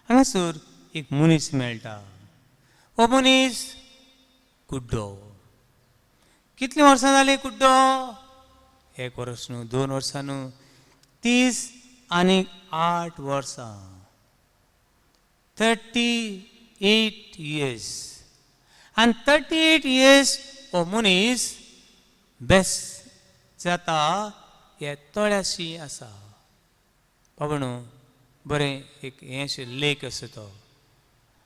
हांगासर एक मनीस मेळटा. हो मनीस कुड्डो. कितलीं वर्सां जालीं कुड्डो? 1 वर्स न्हू, 2 वर्सां न्हू, 38 वर्सां, 38 इयर्स. आनी 38 इयर्स हो मनीस बेस्ट जाता हे तळ्याशी आसा. बाबा न्हू, बरें एक हें अशें लेक आसा तो,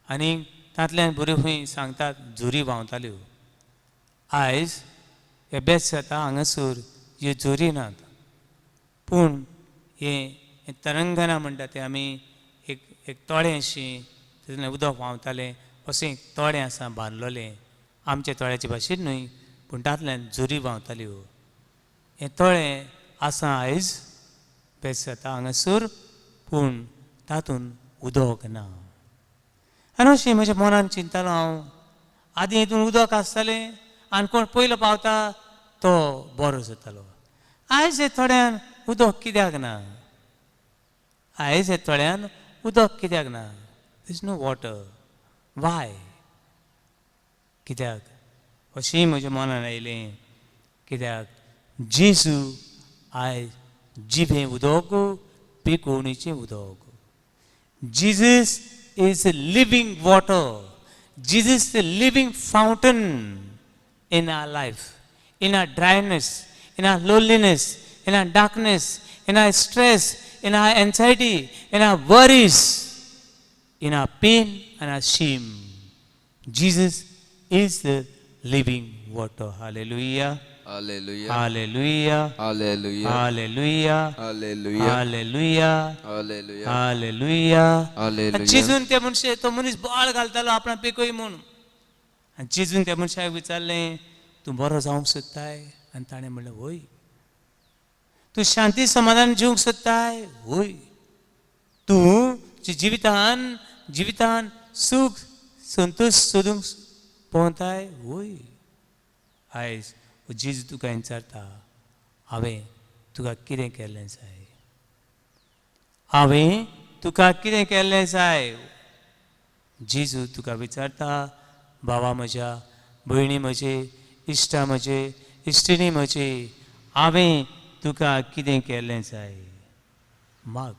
आनी तातल्यान बऱ्यो खंय सांगतात झरी व्हांवताल्यो. आयज हे बेस्ट जाता हांगासर ह्यो झरी नात, पूण हें तरंगना म्हणटा तें आमी एक तळें अशें तातूंतल्यान उदक व्हांवतालें अशें एक तळें आसा बांदलोलें, आमच्या तळ्याचे भाशेन न्हय, पूण तातूंतल्यान झरी व्हांवताल्यो. हें तळें आसा आयज बेस्ट जाता हांगासर, पूण तातूंत उदक ना. आनी अशें म्हज्या मनान चिंततालो हांव, आदीं हितून उदक आसतालें आनी कोण पयलो पावता तो बरो जातालो. आयज हे थोड्यान उदक कित्याक ना? आयज हे थोड्यान उदक कित्याक ना? There is no water. Why? कित्याक? अशें म्हज्या मनान आयलें, कित्याक जेजू आयज जिबें उदक, पिकोवणीचें उदक. Jesus is a living water. Jesus is a living fountain in our life, in our dryness, in our loneliness, in our darkness, in our stress, in our anxiety, in our worries, in our pain and our shame. Jesus is the living water. Hallelujah. Hallelujah. Hallelujah. Hallelujah. Hallelujah. Hallelujah. Hallelujah. Hallelujah. Hallelujah. Hallelujah. चिजून त्या मनशे तो मनीस बाळ घालतालो आपणा पिकय म्हूण. आनी चिजून त्या मनशाक विचारलें, तूं बरो जावंक सोदताय? आनी ताणें म्हणलें, वय. तूं शांती समाधान जिवंक सोदताय? वय. तूं तुज्या जिवितान सूख संतोश सोदूंक पळोवताय? वय. आयज जेजू तुका विचारता, हांवें तुका कितें केल्लें जाय? हांवें तुका कितें केल्लें जाय? जेजू तुका विचारता, बाबा म्हज्या, भयणी म्हजे, इश्टा म्हजे, इश्टिणी म्हजे, हांवें तुका कितें केल्लें जाय? माग,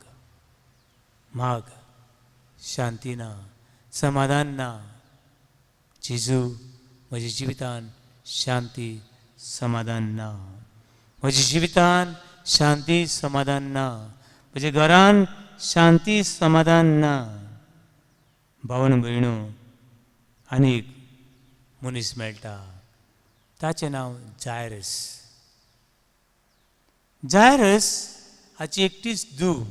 माग. शांती ना, समाधान ना. जेजू म्हज्या जिवितान शांती समाधान ना, म्हज्या जिवितान शांती समाधान ना, म्हज्या घरान शांती समाधान ना. भावन भयणो, आनी एक मनीस मेळटा, ताचें नांव जायरस. जायरस हाची एकटीच धूव,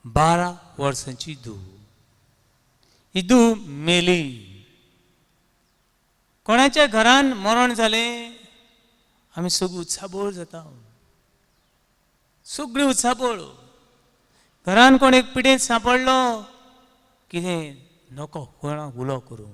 12 वर्सांची धूव. ही धूव मेली. कोणाच्या घरान मरण जालें आमी सगळीं उत्साबोळ जाता, सगळीं उत्साबोळ. घरान कोण एक पिडेंत सांपडलो, कितें नको कोणाक उलो करूं.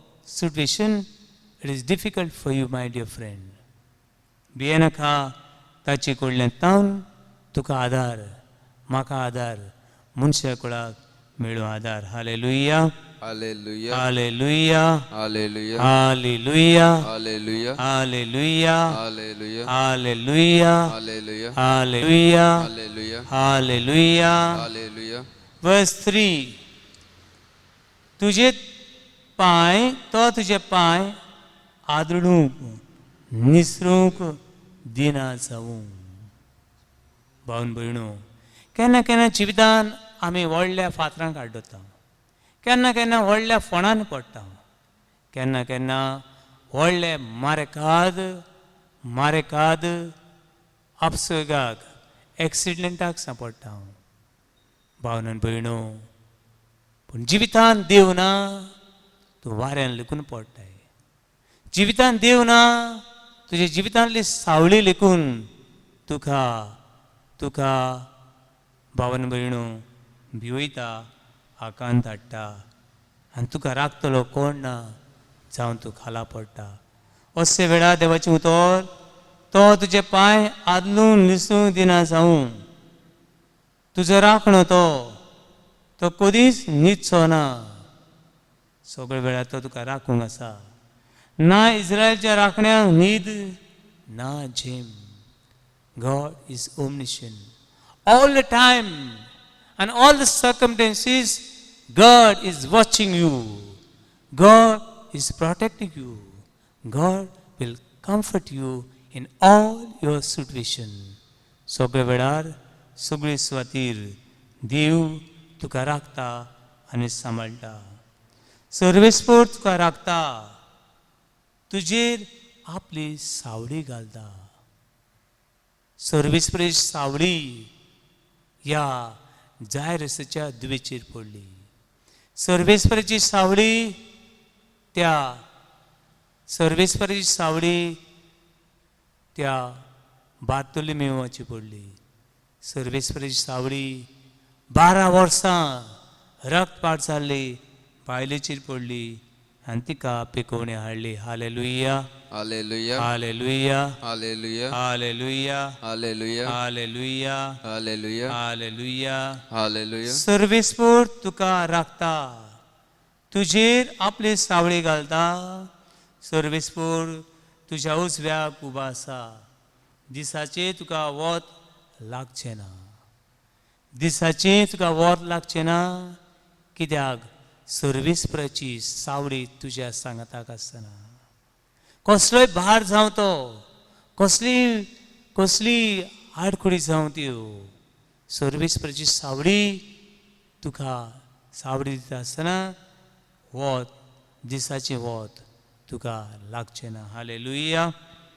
situation it is difficult for you my dear friend. भियेनाका, ताचे कडल्यान तावन तुका आदार, म्हाका आदार, मनशा कुळाक मेळूं आदार. Hallelujah. Hallelujah. Hallelujah. Hallelujah. Hallelujah. Hallelujah. Hallelujah. Hallelujah. Hallelujah. Hallelujah. Hallelujah. Hallelujah. Hallelujah. Hallelujah. Verse 3, तुजे पांय तो तुजे पांय आदळूंक निसरूंक दिना जावूं. भावन भयणो, केन्ना केन्ना जिवितान आमी व्हडल्या फातरांक आड्डता, केन्ना केन्ना व्हडल्या फोणान पडटा, केन्ना केन्ना व्हडले मारेकाद मारेकाद अपसर्गाक एक्सिडंटाक सांपडटा. भावनान भयणो, पूण जिवितान देव ना तूं वाऱ्यान लेखून पडटाय. जिवितान देव ना तुज्या जिवितांतली सावळी लेखून तुका तुका भावन भयणो भिवयता, आकांत हाडटा आनी तुका राखतलो कोण ना जावन तूं खाला पडटा. अशे वेळार देवाचें उतर तो तुजे पांय आदलून निसूंक दिना जावूं. तुजो राखणो तो तो कदीच न्हिदचो ना. सगळे वेळार तो तुका राखूंक आसा. ना इस्रायलच्या राखण्याक न्हीद ना झेम. God is omniscient all the time and all the circumstances. God is watching you, God is protecting you, God will comfort you in all your situation. सगळे वेळार सगळे सुवातीर देव तुका राखता आनी सांबाळटा. सर्वेस्पोर तुका राखता, तुजेर आपली सावळी घालता. सर्वेस्परेची सावळी ह्या जायरसाच्या दुवेचेर पडली. सर्वेस्पराची सावळी त्या सर्वेस्पराची सावळी त्या बार्तोलिमेवाची पडली. सर्वेस्पराची सावळी 12 वर्सां रक्तपात जाल्ली बायलेचेर पडली आनी तिका पिकोवणी हाडली. Hallelujah. Hallelujah. Hallelujah. Hallelujah. Hallelujah. Hallelujah. Hallelujah. Hallelujah. Hallelujah. Hallelujah. सर्वेस्पोर तुका राखता, तुजेर आपली सावळी घालता. सर्वेस्पोर तुज्या उजव्याक उबो आसा. दिसाचें तुका वत लागचें ना, दिसाचें तुका वत लागचें ना, कित्याक सर्वेस्पराची सावळी तुज्या सांगाताक आसना. कसलोय भार जावं तो, कसली कसली आडखळी जावं त्यो, सर्वेस्पराची सावळी तुका सावळी दिता आसतना वत दिसाचें वत तुका लागचें ना. Hallelujah.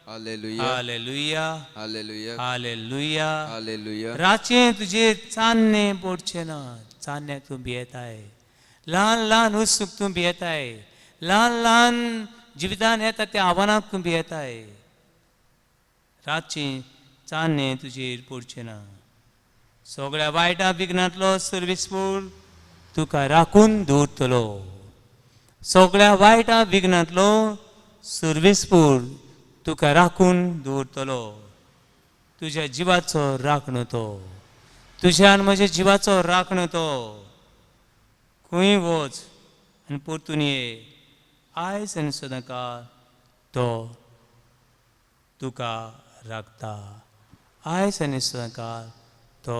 Hallelujah. Hallelujah. Hallelujah. Hallelujah. Hallelujah. रातचें तुजेर चान्नें पडचें ना. चान्न्याक तूं भियेताय, ल्हान ल्हान उत्सूक तूं भियेताय, ल्हान ल्हान जिवितान येता त्या आव्हानाक तूं भियेताय. रातचें चान्नें तुजेर पडचें ना. सगळ्या वायटा विघ्नांतलो सर्वेस्पोर तुका राखून दवरतलो. सगळ्या वायटा विघ्नांतलो सर्वेस्पोर तुका राखून दवरतलो. तुज्या जिवाचो राखणो तो, तुज्या आनी म्हज्या जिवाचो राखणो तो. खंय वच आनी परतून ये, आयज आनी सदांकाळ तो तुका राखता. आयज आनी सदांकाळ तो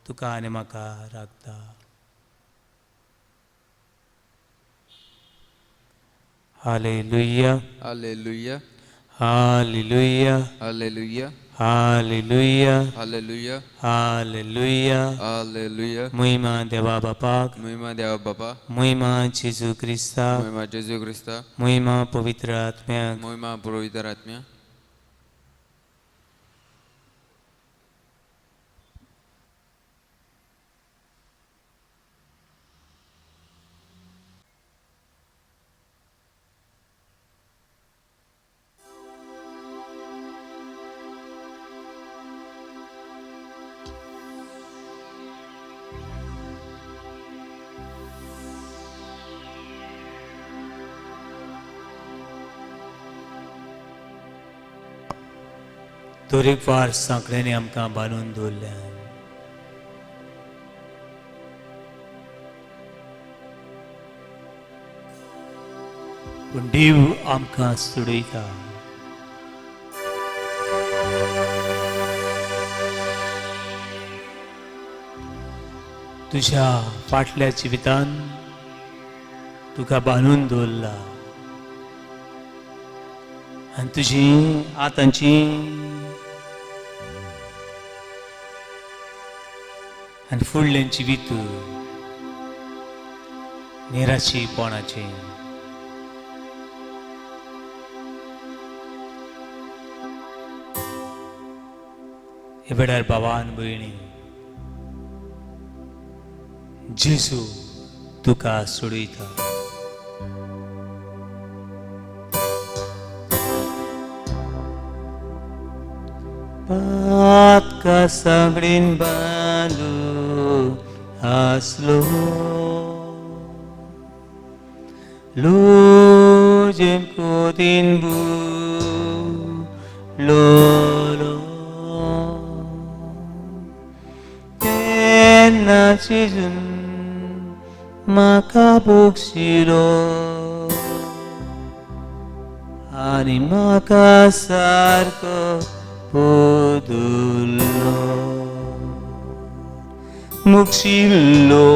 तुका आनी म्हाका राखता. Hallelujah. Hallelujah. Hallelujah. Hallelujah. Hallelujah. Hallelujah. Hallelujah. Hallelujah. महिमा देवा बापाक, महिमा देवा बापा, महिमा जेजू क्रिस्ताक, महिमा जेजू क्रिस्ता, महिमा पवित्र आत्म्याक, महिमा पवित्र आत्म्या. तरेकवार सांकड्यांनी आमकां बांदून दवरल्यात. पूण देव आमकां सोडयता. तुज्या फाटल्या जिवितान तुका बांदून दवरला आनी तुजी आतांची आनी फुडलें जिवीत निराशीपणाचें. हे वेळार भावान भयणी, जेजू तुका सोडयता. पातका सांगडीन बांदून आसलो, लुजेन कोतीन बुलोलो, तेन्ना जेजून म्हाका बक्षिलो आनी म्हाका सारको बदल्लो, मुक्षिल्लो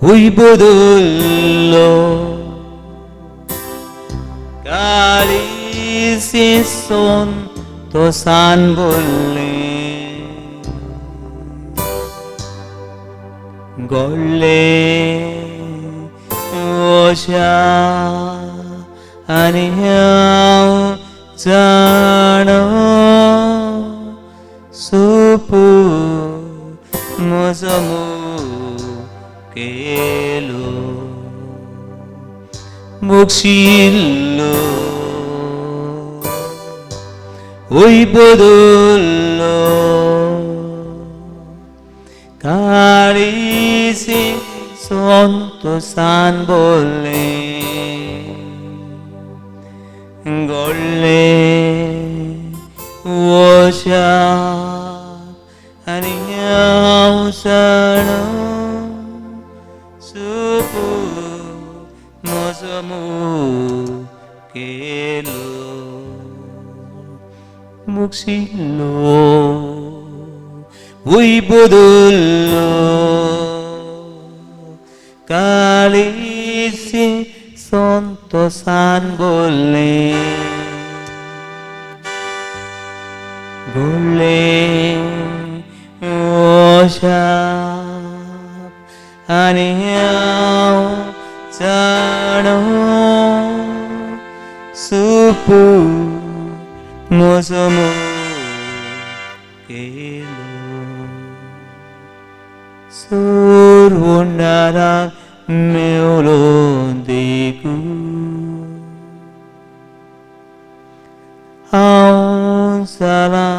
हुय बदल्लो, काळीसी सोन तो सान बोल्ले, गोडले ओशा आनी हांव जाणो सुपू म्हजो केलो, मुक्षिल्लो हुय बदल्लो, काळीसी संतोसान बोल्ले, गोडले ओशा आनी हांव जाणो सुपू म्हजो केलो, मुक्षिल्लो हुय बदल्लो, काळीसी संतोसान बोल्ले, गोडले ओशा आनी हांव जाणो सुपू म्हजो केलो, सुरवुंडाराक मेवलो देखून हांव जालां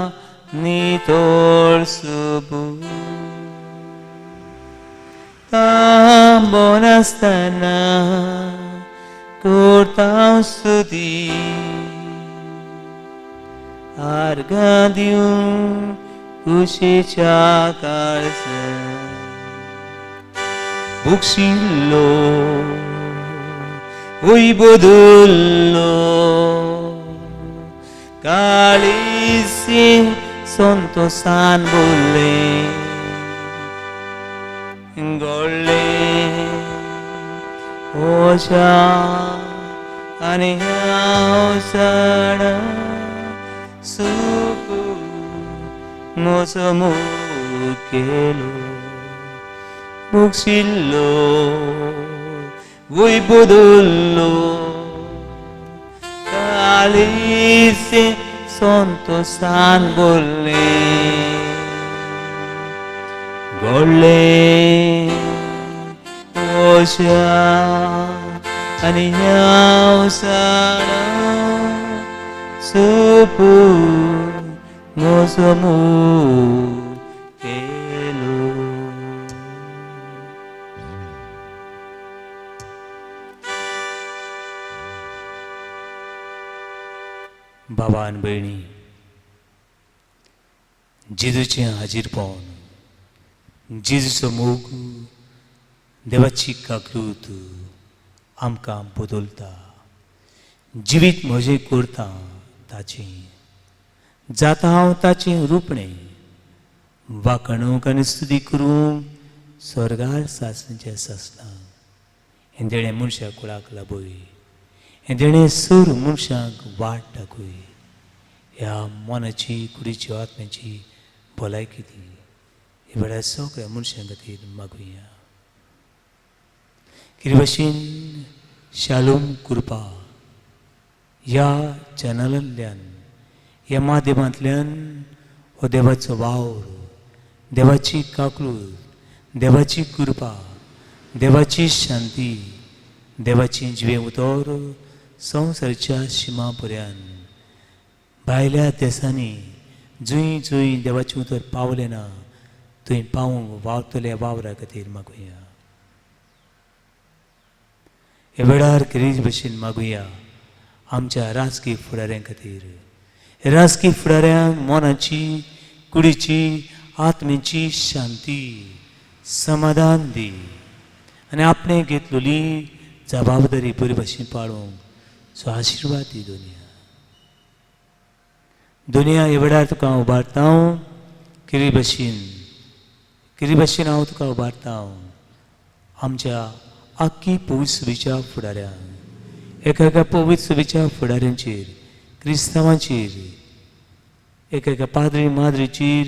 नितळ सुबू, तांबो नासतना करता स्तुती, आर्गां दिवन कुशीच्या काळजान बक्षिल्लो हुय बदल्लो, काळीसी संतोसान बोल्ले, गोडले ओशा आनी हांव जाणा सुपू म्हजो केलो, बक्षिल्लो हुय बदल्लो, काळीसी संतोसान बोल्ले, गोडले ओशा आनी हांव जाणा सुपू म्हजो केलो. बाबा आनी भयणी, जेजूचें हाजीरपण, जेजूचो मोग, देवाची काकूत आमकां बदलता. जिवीत म्हजें करता ताचें, जाता हांव ताचें रुपणें, वाखणूक आनी स्तुती करूंक स्वर्गार सासणेचें सासणां. हें देणें मनशाक कुळाक लाबय, हें देणें सूर मनशाक वाट दाखय. ह्या मनाची, कुडीची, आत्म्याची भलायकी दी. ह्या वेळार सगळ्या मनशां खातीर मागुया. कितें भाशेन शालोम कृपा ह्या चॅनलांतल्यान, ह्या माध्यमांतल्यान हो देवाचो वावर, देवाची काकूळ, देवाची कृपा, देवाची शांती, देवाची जिवें उतर संवसाराच्या शिमा पर्यंत भायल्या देसांनी जंय जंय देवाचें उतर पावलें ना थंय पावूंक वावतल्या वावरा खातीर मागुया. ह्या वेळार खेरीज भशेन मागुया आमच्या राजकीय फुडाऱ्यां खातीर. राजकीय फुडाऱ्यांक मनाची, कुडीची, आत्म्याची शांती, समाधान दी आनी आपणें घेतलेली जबाबदारी बरे भशेन पाळूंक सो आशिर्वाद दी. दुनिया दुनिया ह्या वेळार तुका हांव उबारता, किरी भशेन, किरी भशेन हांव तुका उबारता. आमच्या आख्खी पवित्र फुडाऱ्यांक, एका एका पवित्र सभेच्या फुडाऱ्यांचेर, क्रिस्तांवांचेर, एका एका पाद्री माद्रीचेर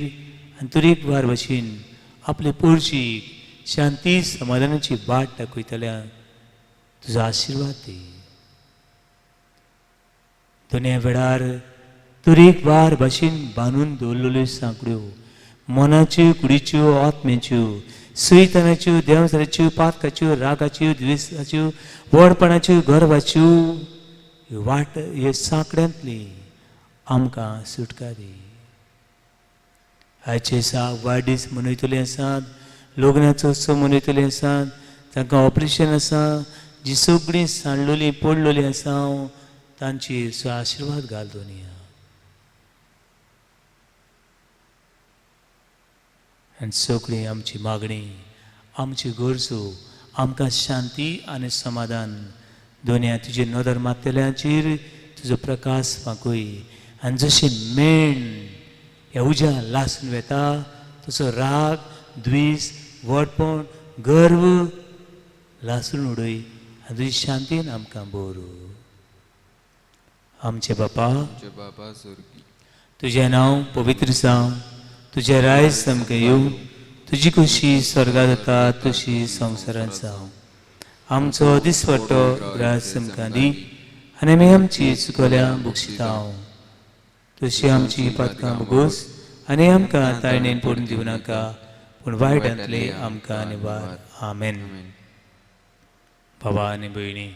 आनी तरेकवार भशेन आपले पोरचीक शांती समाधानाची वाट दाखयतल्या तुजो आशिर्वाद दी. दुनिया वेळार तरेकवार भाशेन बांदून दवरलेल्यो सांकड्यो मनाच्यो, कुडीच्यो, आत्म्याच्यो, सैतानाच्यो, देवसाराच्यो, पातकाच्यो, रागाच्यो, द्वेसाच्यो, व्हडपणाच्यो, गर्वाच्यो ह्यो वाट, हे सांकड्यांतली आमकां सुटका दी. आयचे दिसा वाडदीस मनयतले आसात, लग्नाचो उत्सव मनयतले आसात, तांकां ऑपरेशन आसा, जी सगळीं सांडलेलीं पडलेलीं आसा तांचेर सो आशिर्वाद घाल दोनया. आनी सगळी आमची मागणी, आमची गरजो, आमकां शांती आनी समाधान दोनया. तुजी नदर मारतल्यांचेर तुजो प्रकाश फांकय आनी जशें मेण ह्या उज्यान लासून वेता तसो राग, द्वेस, व्हडपण, गर्व लासून उडय आनी तुजी शांतीन आमकां बरो. आमचे बापा, आमचे बाबा स्वर्गी, तुजें नांव पवित्र जावं, तुजें रायज सामकें येवं, तुजी खुशी स्वर्गात जाता तशी संवसारांत जावं. आमचो दिसवट्टो ग्रास आमकां दी आनी आमी आमची चुकल्या बक्षिता, तशी आमची पातकां भोगोस आनी आमकां ताळणेन पडून दिवं नाका, पूण वायटांतले आमकां निवार. आमेन. आमेन. बाबा आनी भयणी,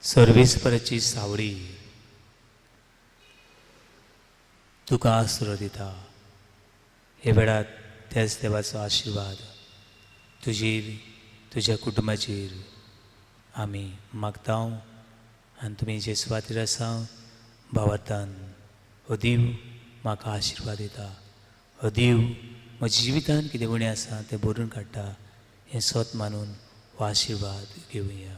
सर्वेस्पराची सावळी तुका आसरो दिता. हे वेळार त्याच देवाचो आशिर्वाद तुजेर, तुज्या कुटुंबाचेर आमी मागता. आनी तुमी जे सुवातेर आसा भावार्थान, हो देव म्हाका आशिर्वाद दिता, हो देव म्हज्या जिवितान कितें उणें आसा तें भरून काडटा हें सत मानून हो आशिर्वाद घेवया.